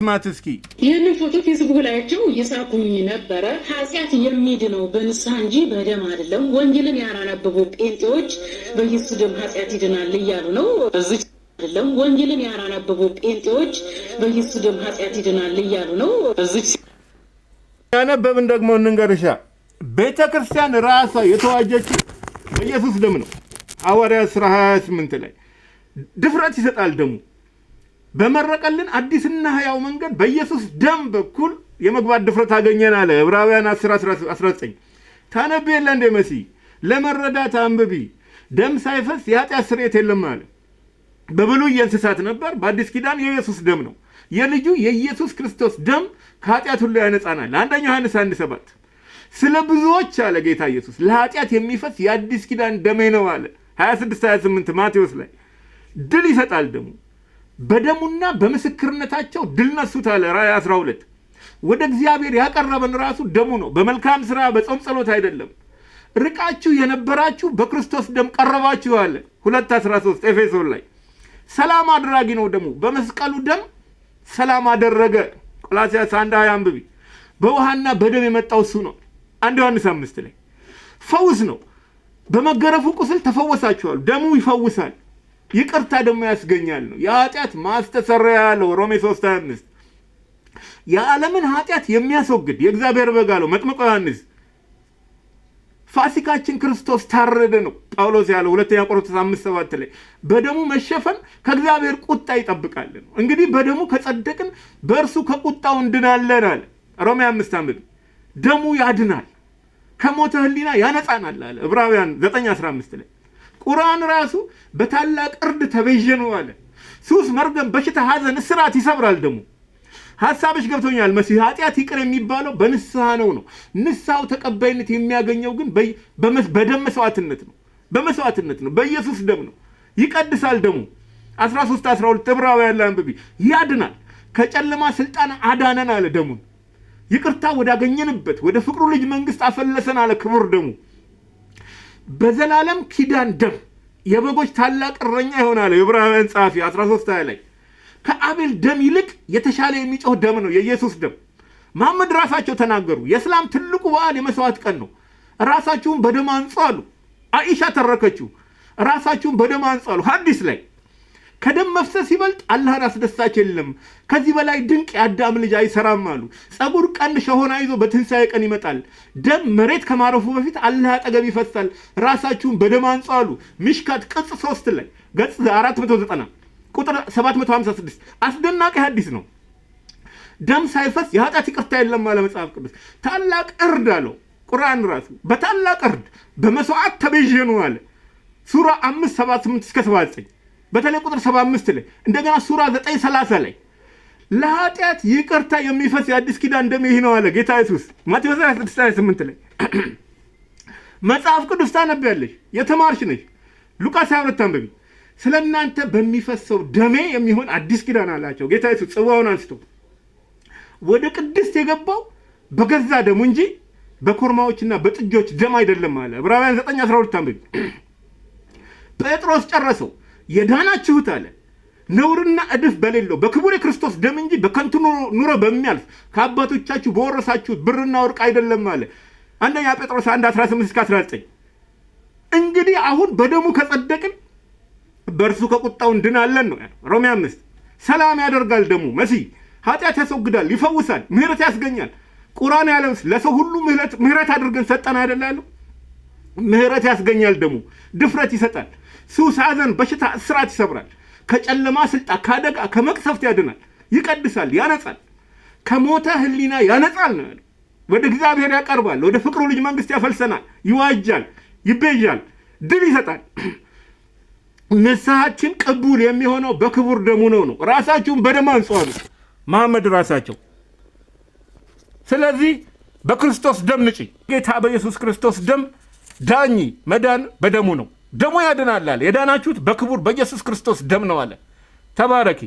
እንስማት እስኪ። ይህንን ፎቶ ፌስቡክ ላይ አይቼው እየሳኩኝ ነበረ። ኃጢአት የሚድነው በንስሐ እንጂ በደም አይደለም። ወንጌልን ያላነበቡ ጴንጤዎች በኢየሱስ ደም ኃጢአት ይድናል እያሉ ነው። እዚህ አይደለም። ወንጌልን ያላነበቡ ጴንጤዎች በኢየሱስ ደም ኃጢአት ይድናል እያሉ ነው። እዚህ ያነበብን ደግሞ እንንገርሻ፣ ቤተ ክርስቲያን ራሷ የተዋጀችው በኢየሱስ ደም ነው። ሐዋርያት ሥራ 28 ላይ ድፍረት ይሰጣል ደሙ። በመረቀልን አዲስና ሕያው መንገድ በኢየሱስ ደም በኩል የመግባት ድፍረት አገኘን አለ። ዕብራውያን 10 19 ታነብ የለ እንደ መሲ? ለመረዳት አንብቢ። ደም ሳይፈስ የኃጢአት ስርየት የለም አለ። በብሉይ የእንስሳት ነበር፣ በአዲስ ኪዳን የኢየሱስ ደም ነው። የልጁ የኢየሱስ ክርስቶስ ደም ከኃጢአት ሁሉ ያነጻናል። አንደኛ ዮሐንስ 1:7። ስለ ብዙዎች አለ ጌታ ኢየሱስ ለኃጢአት የሚፈስ የአዲስ ኪዳን ደሜ ነው አለ። 26 28 ማቴዎስ ላይ። ድል ይሰጣል ደሙ። በደሙና በምስክርነታቸው ድል ነሱት አለ ራእይ 12። ወደ እግዚአብሔር ያቀረበን ራሱ ደሙ ነው። በመልካም ስራ፣ በጾም ጸሎት አይደለም። ርቃችሁ የነበራችሁ በክርስቶስ ደም ቀረባችሁ አለ 2:13 ኤፌሶን ላይ። ሰላም አድራጊ ነው ደሙ። በመስቀሉ ደም ሰላም አደረገ። ቆላስያስ 1:20 አንብቢ። በውሃና በደም የመጣው እሱ ነው። 1 ዮሐንስ 5 ላይ ፈውስ ነው። በመገረፉ ቁስል ተፈወሳችኋል። ደሙ ይፈውሳል። ይቅርታ ደግሞ ያስገኛል ነው። የኃጢአት ማስተሰረያ ያለው ሮሜ 3 25። የዓለምን ኃጢአት የሚያስወግድ የእግዚአብሔር በግ አለው መጥምቆ ዮሐንስ። ፋሲካችን ክርስቶስ ታረደ ነው ጳውሎስ ያለው ሁለተኛ ቆሮንቶስ 5:7 ላይ። በደሙ መሸፈን ከእግዚአብሔር ቁጣ ይጠብቃል ነው። እንግዲህ በደሙ ከጸደቅን በእርሱ ከቁጣው እንድናለን አለ ሮሜ 5 አንብቢ። ደሙ ያድናል፣ ከሞተ ህሊና ያነጻናል አለ ዕብራውያን 9:15 ላይ። ቁርአን ራሱ በታላቅ እርድ ተቤዠኑ አለ። ሱስ፣ መርገም፣ በሽታ፣ ሐዘን፣ እስራት ይሰብራል ደሙ። ሀሳብሽ ገብቶኛል መሲህ። ኃጢአት ይቅር የሚባለው በንስሐ ነው። ንስሐው ተቀባይነት የሚያገኘው ግን በደም መስዋዕትነት ነው። በመስዋዕትነት ነው። በኢየሱስ ደም ነው። ይቀድሳል ደሙ። 13 12 ዕብራውያን ላይ አንብቢ። ያድናል። ከጨለማ ስልጣን አዳነን አለ ደሙን። ይቅርታ ወዳገኘንበት ወደ ፍቅሩ ልጅ መንግስት አፈለሰን አለ ክቡር ደሙ። በዘላለም ኪዳን ደም የበጎች ታላቅ እረኛ ይሆናል የዕብራውያን ጸሐፊ 13 20 ላይ። ከአቤል ደም ይልቅ የተሻለ የሚጮህ ደም ነው የኢየሱስ ደም። መሐመድ ራሳቸው ተናገሩ። የእስላም ትልቁ በዓል የመስዋዕት ቀን ነው። ራሳችሁን በደም አንጹ አሉ። አኢሻ ተረከችው። ራሳችሁን በደም አንጹ አሉ ሐዲስ ላይ። ከደም መፍሰስ ይበልጥ አላህን አስደሳች የለም። ከዚህ በላይ ድንቅ የአዳም ልጅ አይሰራም አሉ። ጸጉር፣ ቀንድ፣ ሸሆና ይዞ በትንሣኤ ቀን ይመጣል። ደም መሬት ከማረፉ በፊት አላህ አጠገብ ይፈሳል። ራሳችሁን በደም አንጹ አሉ። ሚሽካት ቅጽ 3 ላይ ገጽ 490 ቁጥር 756። አስደናቂ ሐዲስ ነው። ደም ሳይፈስ የኃጢአት ይቅርታ የለም አለ መጽሐፍ ቅዱስ። ታላቅ እርድ አለው ቁርአን ራሱ። በታላቅ እርድ በመስዋዕት ተቤዠኑ አለ። ሱራ 5 78 እስከ 79፣ በተለይ ቁጥር 75 ላይ። እንደገና ሱራ 9 30 ላይ ለኃጢአት ይቅርታ የሚፈስ የአዲስ ኪዳን ደም ይህ ነው አለ ጌታ ኢየሱስ ማቴዎስ 26 28 ላይ። መጽሐፍ ቅዱስ ታነቢያለሽ፣ የተማርሽ ነሽ። ሉቃስ 22 አንብቢ። ስለ እናንተ በሚፈሰው ደሜ የሚሆን አዲስ ኪዳን አላቸው ጌታ ኢየሱስ ጽዋውን አንስቶ። ወደ ቅድስት የገባው በገዛ ደሙ እንጂ በኮርማዎችና በጥጆች ደም አይደለም አለ። ዕብራውያን 9 12 አንብቢ። ጴጥሮስ ጨረሰው። የዳናችሁት አለ ነውርና እድፍ በሌለው በክቡር የክርስቶስ ደም እንጂ በከንቱ ኑሮ በሚያልፍ ከአባቶቻችሁ በወረሳችሁት ብርና ወርቅ አይደለም አለ። አንደኛ ጴጥሮስ 1 18 እስከ 19። እንግዲህ አሁን በደሙ ከጸደቅን በእርሱ ከቁጣው እንድናለን ነው ያለው። ሮሜ 5። ሰላም ያደርጋል ደሙ መሲህ። ኃጢአት ያስወግዳል፣ ይፈውሳል፣ ምህረት ያስገኛል። ቁርአን ያለው ለሰው ሁሉ ምህረት አድርገን ሰጠን አይደለ ያለው? ምህረት ያስገኛል ደሙ። ድፍረት ይሰጣል። ሱስ፣ ሐዘን፣ በሽታ፣ እስራት ይሰብራል። ከጨለማ ስልጣን፣ ከአደጋ፣ ከመቅሰፍት ያድናል፣ ይቀድሳል፣ ያነጻል። ከሞተ ህሊና ያነጻል ነው ያለው። ወደ እግዚአብሔር ያቀርባል፣ ወደ ፍቅሩ ልጅ መንግስት ያፈልሰናል፣ ይዋጃል፣ ይቤዣል፣ ድል ይሰጣል። ንስሐችን ቅቡል የሚሆነው በክቡር ደሙ ነው። ራሳችሁን በደም አንጹ አሉ መሐመድ ራሳቸው። ስለዚህ በክርስቶስ ደም ንጪ። ጌታ በኢየሱስ ክርስቶስ ደም ዳኚ። መዳን በደሙ ነው። ደሙ ያድናል አለ። የዳናችሁት በክቡር በኢየሱስ ክርስቶስ ደም ነው አለ። ተባረኪ።